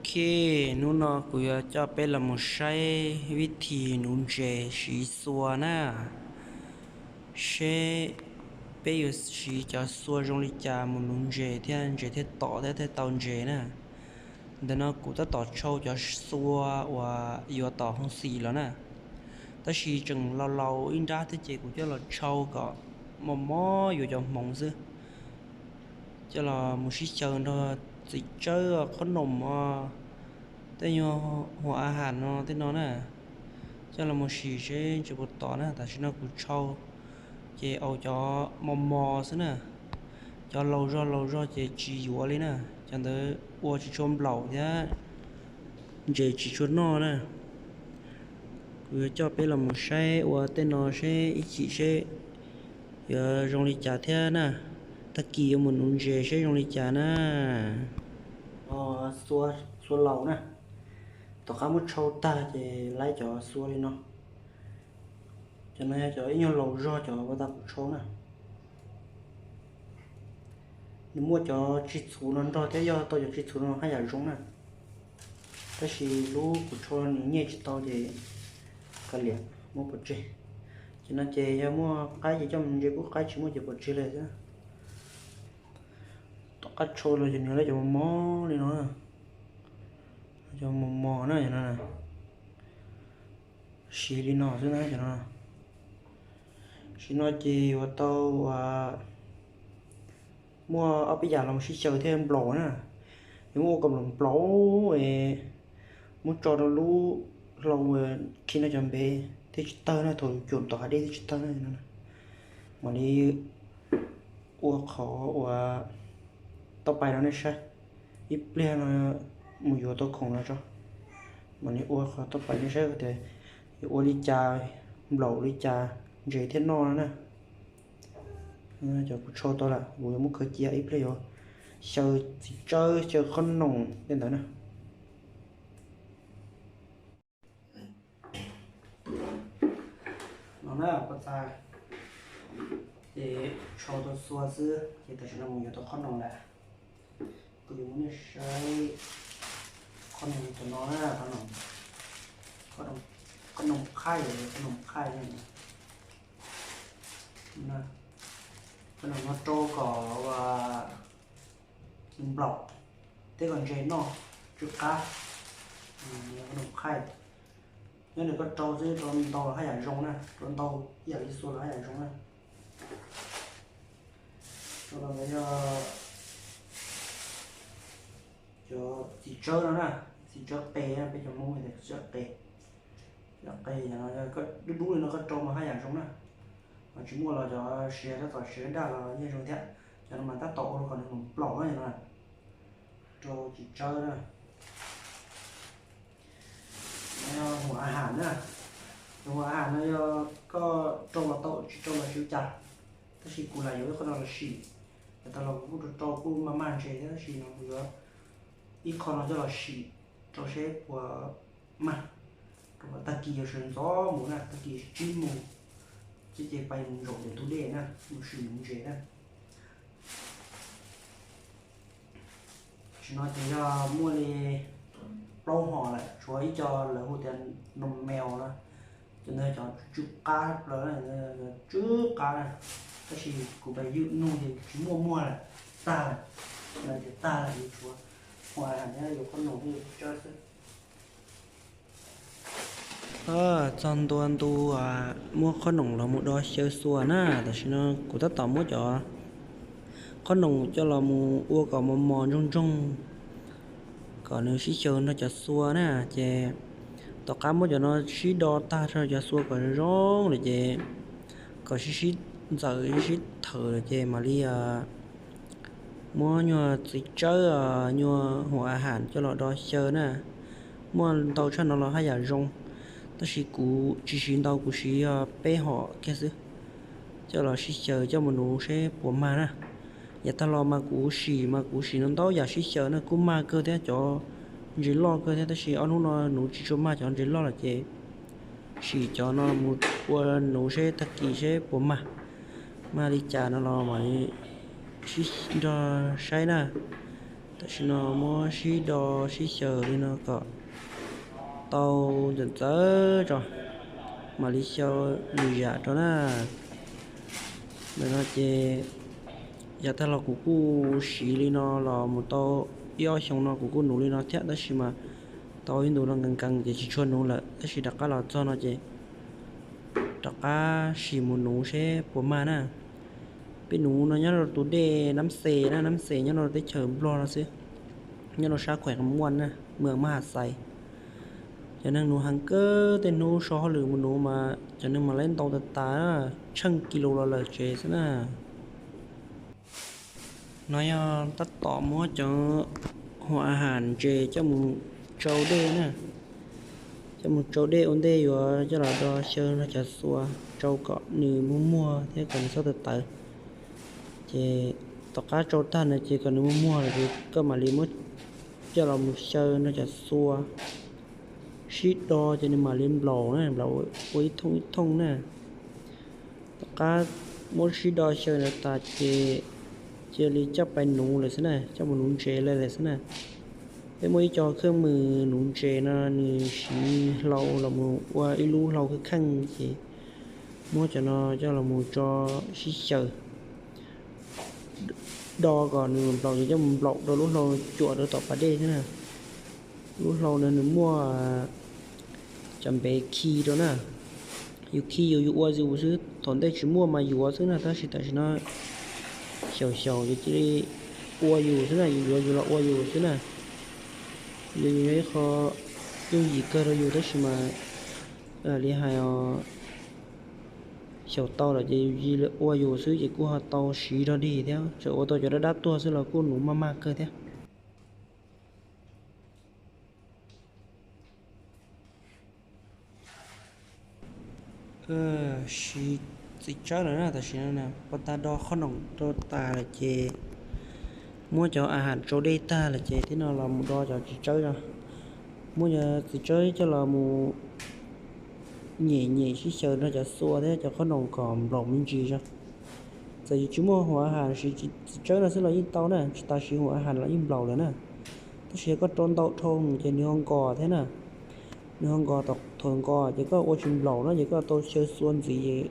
Ok, hnub no kuv yuav coj peb los mus saib vib thib nuv ntses siv xua na, seb peb yuav siv cov xua zoo li cas mus nuv ntses thiab ntses thiaj tom thiab thiaj tau ntses na. Ntawm no kuv tab tom tshau cov xua uas yuav tom hoo xim los na, tab sis tseem laus laus ib nrab thiab ces kuv coj los tshau kom mos mos yuav cov hmoov xwb, coj los mus sib xyaw nrog txiv tsawb qhob noom os, tej nyuag hua a has no tej no na, coj los mus sim seb ntses puas tom na. Tam sim no kuv tshau ces au cov mos mos xwb na, cov laus zog laus zog ces tsis yuav li na, cov ntawd ua tsis tshua nplaum thiab ntses tsis tshua noj na. Kuv yuav coj peb los mus saib ua tej no seb ib chim seb yuav zoo li cas thiab na. Tag kis yuav mus nuv ntses seb zoo li cas na. Xua, xua laus na, tom qab muab tshau tag ces laib cov xua li no. Cov no yog cov ib nyuag laus zog cov uas kuv tshau na. Nws muaj cov tsis txhuv no nrog thiab, yog tau cov tsis txhuv no haj yam zoo na, tab sis lub kuv tshau nws nyiaj tsis tau ces kav liam muab pov tseg. Ces no ces yog muaj qaib ces coj mus ntses kuj qaib, tsis muaj ces pov tseg li xwb. Tom qab tshau los ces nws laib cov mos mos li no, cov mos mos na, siv li no xwb na cov no. Tam sim no ces yuav tau muaj ob peb yam los sib xyaw thiab nplaum na. Yuav muab ua kom nplaum nplaum, muab tso rau lub hlau khi no cov npe thiaj tsis tawg na, thaum cuam tom hav dej thiaj tsis tawg na. Mam li ua qhov uas tauj pais rau nej saib, ib pliag no mus yuav tau khoom los tso. Mam li ua qhov tauj pais nej saib tias yuav ua li cas, nplaum li cas ntses thiaj noj no na. Cov kuv tshau tau lawm, kuv yuav muab khaws cia, ib pliag yuav xyaw txiv tsawb xyaw qhob noom tej ntawd na. No na, koj txav ces tshau tau xua xwb ces tam sim no mus yuav tau qhob noom lawm. Kuv yuav muab nej saib qhob noom cov no na, qhob noom qhaib, qhob noom qhaib, qhob noom no rau kom nplaum thiab kom ntses noj tsw qab. Qhob noom qhaib, nyob nws koj rau xwb, rau ntau los haj yam zoo na, rau ntau ib yam li xua los haj yam zoo na. Rau los ntawd yog cov txiv tsawb no na, txiv tsawb qe, peb cov Hmoob tias txiv tsawb qe. Cov qe no dub dub li no koj rau mas haj yam zoo na. Ho tsis muaj los cov siav, tab tom siav daj los yeej zoo thiab. Cov no mas tab tom ua rau kom nws mus plaum na no. Rau txiv tsawb na. Yog hua a has na, hua a has no yog koj rau los tau, tsis rau los tsis ua cas. Tab sis kuv lam yuav ib qho no los sim, yav tas los kuv kuj rau rau kuj mag mag ntses thiab, tab sis no kuv yuav ib qho no coj los sim rau seb puas mag, rau qhov tag kis yuav sawv ntxov mus na, tag kis tsib moos ces pais mus zaum ntawm ntug dej na, mus sim nuv ntses na. Tam sim no ces yog muaj li plaub hom lawm, tshuav ib co lawv hu tias noom meos na, cov ntawd cov tsw qab plaws, tsw qab na, tab sis kuv pais ywj nug ces tsis muaj muag lawm, tag lawm, lawv tias tag lawm, yuav tshuav hua thiab yuav qhob noom thiab yuav tsawb xwb. Txog ntua ntu muab qhob noom los mus do xyaw xua na. Tam sim no kuv tab tom muab cov qhob noom coj los mus ua kom mos mos ntsoog ntsoog, kom nws sib xyaw nrog cov xua na. Ces tom qab muab cov no sib do tag nrho cov xua kom zoo zoo lawm ces kom sib sib ntxaws sib sib thawm lawm ces mam li muab nyuag txiv tsawb, nyuag hua a has coj los do xyaw na. Muaj ntau tshaj no los haj yam zoo, tab sis kuv tsis siv ntau, kuv siv peb hom kiag xwb, coj los sib xyaw coj mus nuv seb puas mag na. Yav tag los mas kuv sim mas kuv sim no ntau yam sib xyaw na kuj mag kawg thiab, cov ntses loj kawg thiab, tab sis ob hnub no nuv tsis tshua mag cov ntses loj lawm ces sim cov no mus ua nuv seb tag kis seb puas mag, mag li cas no los mam li sib nrog saib na. Tam sim no muab sib do sib xyaw li no kom tau ntxawm ntxawv tso, mam li xyaw lwm yam rau na. Ntawm no ces yav tag los kuv kuj siv li no los mus tau ib ob xyoos no kuv kuj nuv li no thiab, tab sis mas tau ib ntus no nkees nkees ces tsis tshua nuv lawm, tab sis rov qab los txog no ces rov qab sim mus nuv seb puas mag na. Peb nuv no nyob rau tus dej Nab Xes na, Nab Xes nyob rau teb chaws Nplog no xwb, nyob rau sab khuem Qas Muaj na, moos Mab Has Xais. Cov neeg nuv heev kawg, tej hnub so hauj lwm mus nuv mas cov neeg mas laib ntau tas tas, tsheej kis lus los lawm tsev xwb na. No yog tab tom muab cov huam a has ntses coj mus tsau dej na, coj mus tsau dej ua ntej yuav coj los do xyaw nrog cov xua, tsau kom nws muag muag thiab kom nws txhob tawv tawv. Ces tom qab tsau tag no ces kom nws muag muag lawm ces koj mam li muab coj los mus xyaw nrog cov xua, sib do ces nws mam li nplaum na, nplaum ua ib thooj ib thooj na. Tom qab muab sib do xyaw ntawd tas ces cia li coj pais nuv lawm xwb na, coj mus nuv ntses lawm xwb na. Peb muaj ib co khawj mws nuv ntses no nws siv hlau los mus ua ib lub hlau kheej kheej ces muab cov no coj los mus tso sib xyaw, do kom nws nplaum ces coj mus nplaum rau lub hlau cuam rau tom pas dej xwb na. Lub hlau no nws muaj cov npev khi rau na, yus khi yus, yus ua yus xwb, thaum ntej tsis muaj mas yuav xwb na, tab sis tam sim no xyaum xyaum ces cia li ua yus xwb na, yus yuav yus los ua yus xwb na. Yus yog ib qho yooj yim kawg rau yus tab sis mas li hais os, xyaum tau lawm ces yus cia li ua yus xwb ces kuj ho tau siv rog dig thiab, txawm ua tau cov dab dab tuag xwb los kuj nuv maj maj kawg thiab. Siv txiv tsawb lawm na, tam sim no pov tag do qhob noom rau tas lawm ces muab cov a has tsau dej tag lawm ces thiab no los mus do cov txiv tsawb no. Muab cov txiv tsawb coj los mus nyem nyem sib xyaw nrog cov xua thiab cov qhob noom kom nplaum me ntsis tso. Txawm yus tsis muaj huam a has, siv txiv tsawb no xwb los yeej tau na, tsis tas siv huam a has los yeej nplaum lawm na. Tab sis yog koj rau ntau dhau ces nws ho nkos thiab na. Nws ho nkos, thaum nkos ces koj ua tsis nplaum no ces koj tau xyaw xua ntxiv.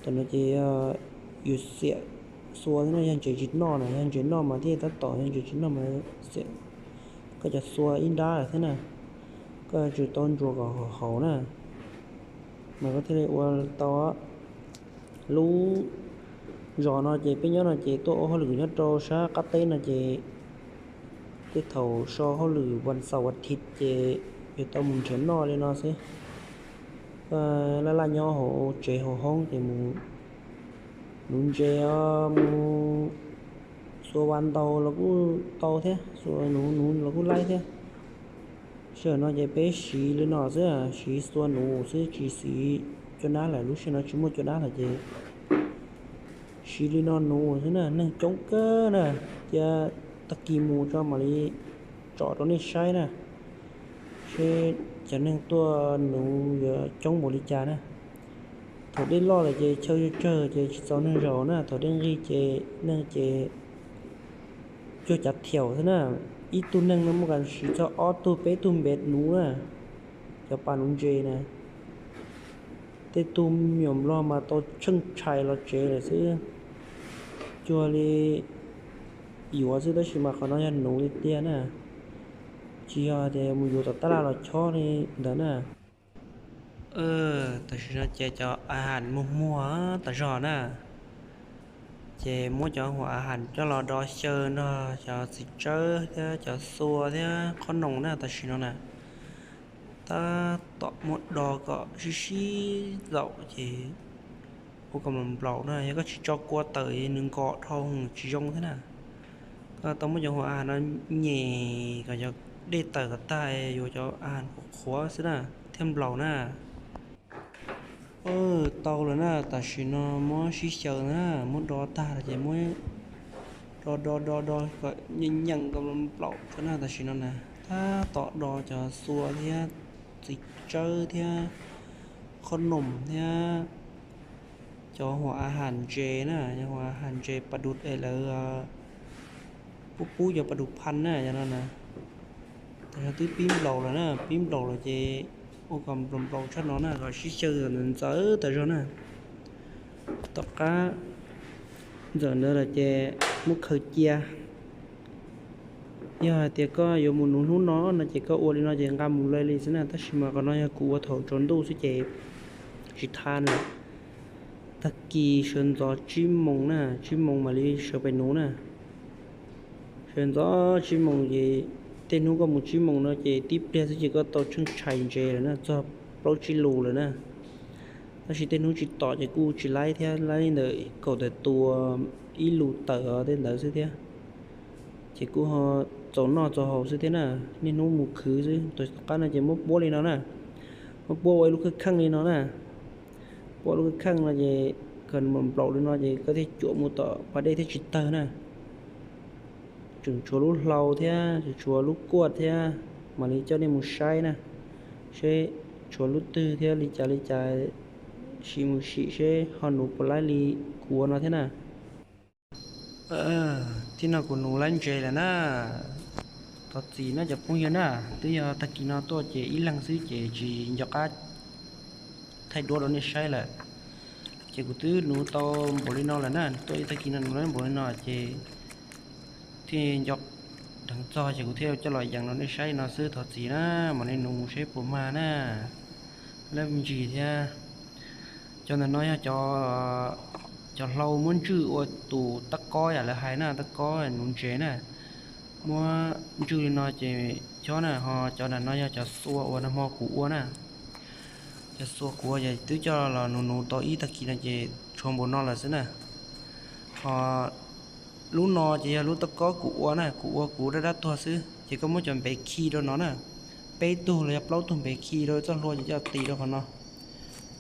Tam no ces yus xiam xua thiab no, yog ntses tsis noj na, yog ntses noj mas thiaj tab tom, yog ntses tsis noj mas xiam koj cov xua ib nrab lawm thiab na. Koj yuav tsum tau ntsuas kom haum haum na, mas koj thiaj li ua tau. Lub zos no ces peb nyob no ces tuaj ua hauj lwm nyob rau sab qab teb no ces tej thaum so hauj lwm vas xaum vas thiv ces yuav tau mus nrhiav noj li no xwb. Laj laj nyob hauv tsev hauv hoob ces mus nuv ntses os, mus xua vas ntaus los kuj tau thiab, xua nuv nuv los kuj laib thiab. Sij hawm no ces peb siv li no xwb, siv xua nuv xwb tsis siv cua nab lawm, lub sij hawm no tsis muaj cua nab lawm ces siv li no nuv xwb na, neeg coob kawg na. Cia tag kis mus tso mam li tsom rau nej saib na, seb cov neeg tuaj nuv yuav coob npaum li cas na. Thaum dej loj lawm ces chaw tsawg ces tsis txaus neeg zaum na, thaum dej nqig ces neeg ces cuag cav thiaum xwb na. Ib tug neeg no muaj kas siv txog ob tug peb tug npev nuv na, cov pas nuv ntses na. Tej tug me nyuam nplog mas tau tsheej tshais los tsev lawm xwb, cuag li yuav xwb, tab sis mas qhov no yog nuv tiag tiag na, tsis yog tias mus yuav tom tab laj los chob li ntawd na. Tam sim no ces cov a has muag muag tas zog na, ces muab cov huam a has coj los do xyaw nrog cov txiv tsawb thiab cov xua thiab qhob noom na tam sim no na. Tab tom muab do kom sib sib zaum ces ua kom nplaum na, yog koj tsis tso kua tawm nws nkos dhau tsis zoo thiab na. Koj tau muab cov huam a has no nyem kom cov dej tawm kom tag, yuav cov a has qhuav qhuav xwb na, thiaj nplaum na. Tau lawm na, tam sim no muab sib xyaw na, muab do tag lawm ces muab do do do do kom nyeem nyeem kom nplaum tso na. Tam sim no na, tab tom do cov xua thiab txiv tsawb thiab qhob noom thiab cov huam a has ntses na, cov huam a has ntses pas dua es lawv Pub pub cov pas dum phaj na, yog no na. Tam sim no twb pib nplaum lawm na, pib nplaum lawm ces ua kom nplaum nplaum tshaj no na, kom sib xyaw ntxaws tas zog na. Tom qab ntxaws ntawd lawm ces muab khaws cia. Yog hais tias koj yuav mus nuv hnub no no ces koj ua li no ces nqa mus lawm li xwb na, tab sis mas qhov no yog kuv ua thaum tsaus ntuj xwb ces tsis thaj lawm. Tag kis sawv ntxov tsib moos na, tsib moos mam li sawv pem nuv na. Sawv ntxov tsib moos ces tej hnub koj mus tsib moos no ces tib pliag xwb ces koj tau tsheej tshais ntses lawm na, txog plaub tsib lus lawm na. Tab sis tej hnub tsis tom ces kuj tsis laib thiab, laib ntawm kaum tawm tus, ib lus tawm tej ntawd xwb thiab. Ces kuj ho txaus noj txaus haus xwb thiab na, niaj hnub mus khwv xwb. Tom qab no ces muab puab li no na, muab puab ua ib lub kheej kheej li no na. Puab lub kheej kheej no ces kom nplaum li no ces koj thiaj cuam mus tom pas dej thiaj tsis tawg na. Tseem tshuav lub hlau thiab, tseem tshuav lub kuaj thiab, mam li coj nej mus saib na, seb tshuav lub twg thiab li cas li cas, sim mus sim seb ho nuv puas laib li kuv ua no thiab na. Tib no kuv nuv laib ntses lawm na. Thov txim no cov phooj ywg na, twb yog tag kis no tuaj ces ib leeg xwb ces tsis nco qab thaij duab rau nej saib lawm. Ces kuv twb nuv tau npaum li no lawm na, tuaj ib tag kis no nuv laib npaum li no ces thiaj nco dheev txog ces kuv thiaj coj los yees rau nej saib li no xwb, thov txim na, mam li nuv mus seb puas mag na. Lab ntsis thiab. Cov ntawm no yog cov hlau muab ntswj ua tus tab kob yam lawv hais na, tab kob nuv ntses na. Muab ntswj li no ces chob na, ho cov nram no yog cov xua uas nag hmo kuv ua na. Cov xua kuv ua ces twb coj los nuv nuv tau ib tag kis no ces tshuav npaum no lawm xwb na. Ho lub no ces yog lub tab kob kuv ua na, kuv ua kuv dab dab tuag xwb ces koj muab cov npev khi rau no na. Peb tug los yog plaub tug npev khi rau txoj hlua ces coj tis rau qhov no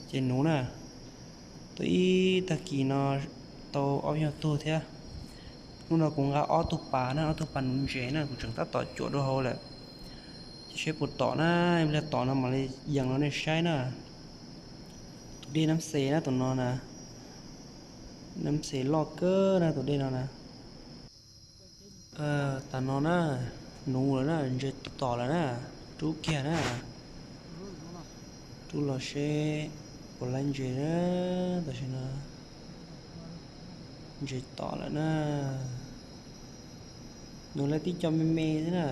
ces nuv na. Tuaj ib tag kis no tau ob nyuag tug thiab. Hnub no kuv nqa ob tug pas na, ob tug pas nuv ntses na, kuv tseem tab tom cuam rau hauv lawm. Ces seb puas tom na, ib pliag tom no mam li yees rau nej saib na. Tus dej Nab Xes na tus no na, Nab Xes loj kawg na tus dej no na. Tam no na, nuv lawm na, ntses tom lawm na, rub kiag na. Rub los seb puas laib ntses na, tam sim no ntses tom lawm na. Nuv lawv tib co me me xwb na,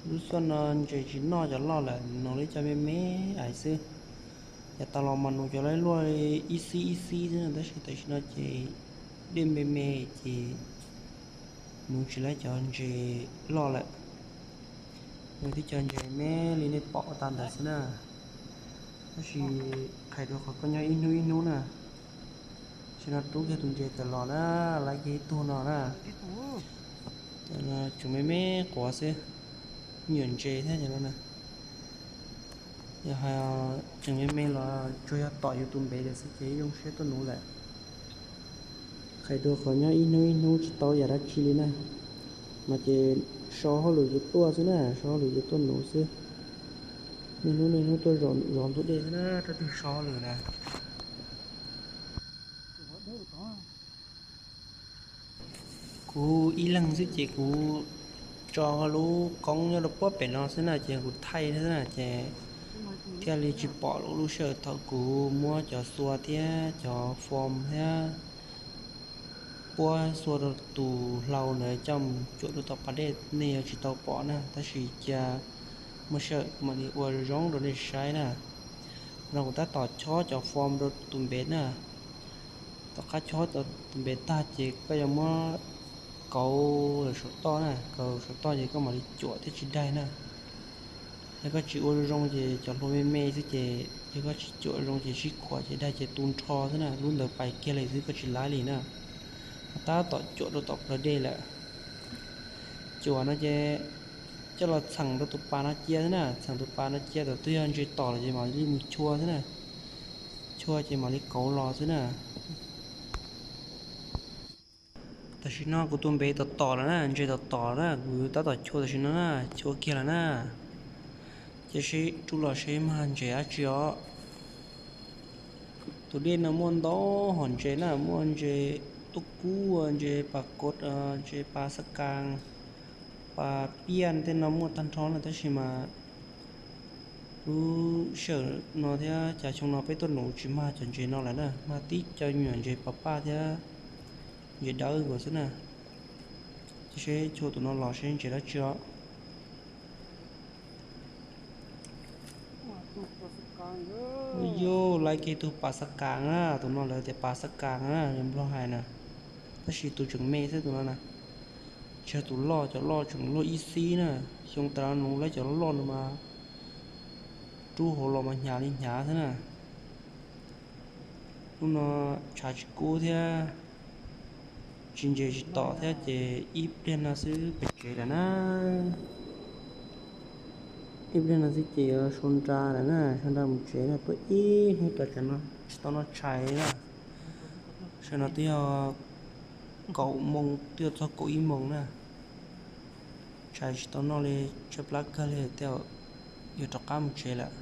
lub xuaj no ntses tsis noj cov loj lawm, nuv lawv ib co me me ais xwb. Yav tas los mas nuv cov laib luaj ib xib ib xib xwb, tab sis tam sim no ces dej me me ces nuv tsis laib cov ntses loj lawm. Nuv tib co ntses me li nej pom tas ntawd xwb na. Tab sis qhia rau qhov koj nyob ib hnub ib hnub na, tam sim no rub kiag tus ntses tawm los na, laib kiag ib tug no na. Tseem me me quav xwb, me nyuam ntses thiab cov no na. Yog hais tseem me me los tsuas yog tom yus tus npev lawm xwb ces zoo siab tuaj nuv lawm. Qhia rau qhov nyob ib hnub ib hnub tsis tau yam dab tsi li na, mas ces so hauj lwm ces tuaj xwb na, so hauj lwm ces tuaj nuv xwb. Niaj hnub niaj hnub tuaj zov ntug dej xwb na, rau tus so hauj lwm na. Kuv ib leeg xwb ces kuv tso lub koob nyob rau puag pem no xwb na, ces kuv thaij xwb na, ces thiaj li tsis pom lub sij hawm thaum kuv muab cov xua thiab cov fom thiab puab xua rau tus hlau ntawd coj mus cuam rau tom pas dej, nej yuav tsis tau pom na, tab sis cia muaj sij hawm mam li ua zoo rau nej saib na. No kuv tab tom chob cov fom rau tus npev na. Tom qab chob tus npev tag ces koj yuav muab kauv saum toj na, kauv saum toj ces koj mam li cuam thiaj tsis daig na. Yog koj tsis ua zoo ces cov hlua me me xwb ces yog koj tsis cuam zoo ces sib khuam ces daig ces tu nrho xwb na, lub ntawd pais kiag li xwb koj tsis laib li na. Tab tom cuam rau tom plawv dej lawm. Cuam no ces coj los txheem rau tus pas no cia xwb na, txheem tus pas no cia, thaum twg yog ntses tom lawm ces mam li mus chua xwb na. Chua ces mam li kauv los xwb na. Tam sim no kuv tus npev tom tom lawm na, ntses tom tom na, kuv tab tom chua tam sim no na, chua kiag lawm na. Cia seb rub los seb mag ntses dab tsi os. Tus dej no muaj ntau hom ntses na, muaj ntses tub kub, ntses pas kod, ntses pas xab kas, Pas piaj tej no muaj tag nrho na, tab sis mas lub sij hawm no thiab cas xyoo no peb tuaj nuv tsis mag cov ntses no lawm na, mag tib co nyuam ntses pas paj thiab ntses dawb nkaus xwb na. Tab sis tshuav tus no los seb ntses dab tsi os. Yog laiv kiag tug pas xab kas na, tus no lawv tias pas xab kas na, nplog hais na. Tab sis tus tseem me xwb tus no na. Tsis yog tus loj, cov loj tseem luaj ib xib na. Xyoo tas nuv lawv cov loj no mas rub hauv los mas hnyav li hnyav xwb na. Hnub no tshav tsis kub thiab, tsis ntses tsis tom thiab ces ib pliag no xwb pem tsev lawm na. Ib pliag no xwb ces yuav sau nra lawm na, sau nra mus tsev na, tuaj ib hnub tas tsev no tsis tau noj tshais na. Sawv no twb yog kaum moos twb yuav txog kaum ib moos na. Tshais tsis tau noj li, tshaib plab kawg li, tej zaum yuav rov qab mus tsev lawm.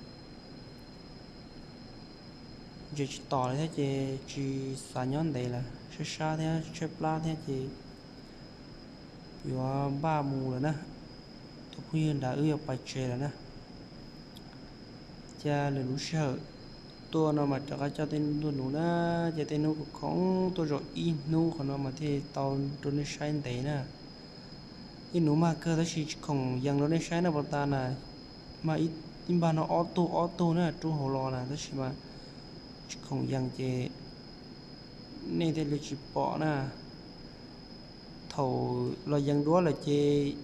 Ntses tsis tom li thiab ces tsis xav nyob ntev lawm, sab sab thiab tshaib plab thiab ces yuav npaj mus lawm na. Tus phooj ywg nrad wb yuav pais tsev lawm na. Cas lwm lub sij hawm tuaj no mas rov qab coj tej hnub tuaj nuv na, ces tej hnub kuj khoom tuaj zaum ib hnub qhov no mas thiaj tau rau nej saib ntev na. Ib hnub mag kawg tab sis tsis khoom yees rau nej saib na, puas tas na. Mas ib npag no ob tug ob tug na rub hauv los na, tab sis mas tsis khoom yees ces nej thiaj li tsis pom na. Thaum los yees duab lawm ces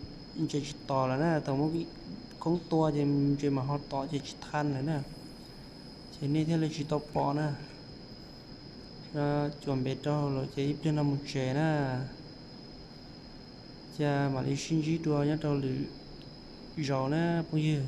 ntses tsis tom lawm na, thaum muaj khoob tua ces ntses mam ho tom ces tsis tha lawm na, ces nej thiaj li tsis tau pom na. Cuam npe rau lawm ces ib pliag no mus tsev na, cas mam li sib ntsib dua nyob rau lwm zaus na phooj ywg.